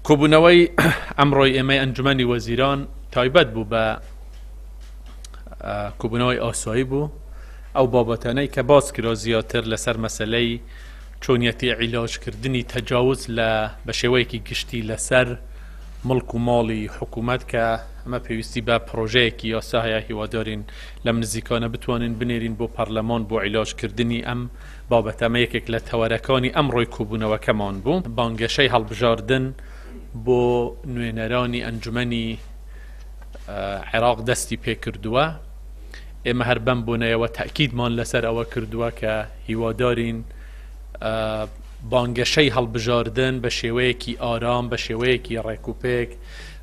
کۆبوونەوەی ئەمڕۆی ئێمەی ئەنجومەنی وەزیران تایبەت بوو بە کۆبوونەوەی ئاسایی بوو ئەو بابەتانەی کە باس کرا زیاتر لەسەر مەسلەی چۆنیەتی عیلاجکردنی تەجاوز لە بە شێوەیەکی گشتی لەسەر مڵک و ماڵی حکوومەت کە ئەمە پێویستی بە پرۆژەیەکی یاسا هەیە هیوادارین لەم نزیکانە بتوانین بنێرین بۆ پەرلەمان بۆ عیلاجکردنی ئەم بابەتە ئەمە یەکێک لە تەوەرەکانی ئەمڕۆی کۆبوونەوەکەمان بوو. بانگەشەی هەڵبژاردن بۆ نوێنەرانی ئەنجومەنی عێراق دەستی پێکردووە. ئێمە هەر بەم بۆنەیەوە تەئکیدمان لەسەر ئەوە کردووە کە هیوادارین بانگەشەی هەڵبژاردن بە شێوەیەکی ئارام، بە شێوەیەکی ڕێکوپێک،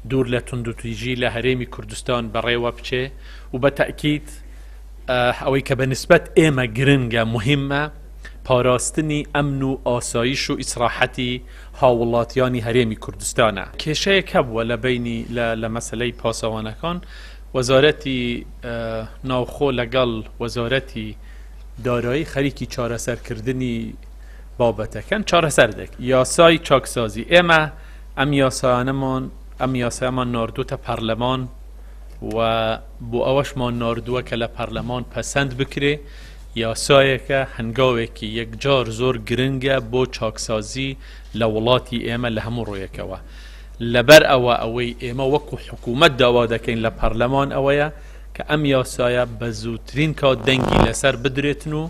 دوور لە توندوتیژی لە هەرێمی کوردستان بەڕێوە بچێ و بە تەئکید ئەوەی کە بە نسبەت ئێمە گرنگە، موهیمە، پاراستنی ئەمن و ئاسایش و ئیسراحەتی هاووڵاتیانی هەرێمی کوردستانە. کێشەیەک هەبووە لە بەینی لە لە مەسەلەی پاسەوانەکان، وەزارەتی ناوخۆ لەگەڵ وەزارەتی دارایی خەریکی چارەسەرکردنی بابەتەکەن، چارەسەر دەکرێت. یاسای چاکسازی، ئێمە ئەم یاسایانەمان ئەم یاسایەمان ناردووتە پەرلەمان، و بۆ ئەوەشمان ناردووە کە لە پەرلەمان پەسەند بکرێ، یاسایەکە هەنگاوێکی یەکجار زۆر گرنگە بۆ چاکسازی لە وڵاتی ئێمە لە هەموو ڕوویەکەوە. لەبەر ئەوە ئەوەی ئێمە وەکو حکوومەت داوا دەکەین لە پەرلەمان ئەوەیە کە ئەم یاسایە بە زووترین کات دەنگی لەسەر بدرێتن و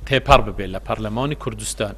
تێپەڕ ببێت لە پەرلەمانی کوردستان.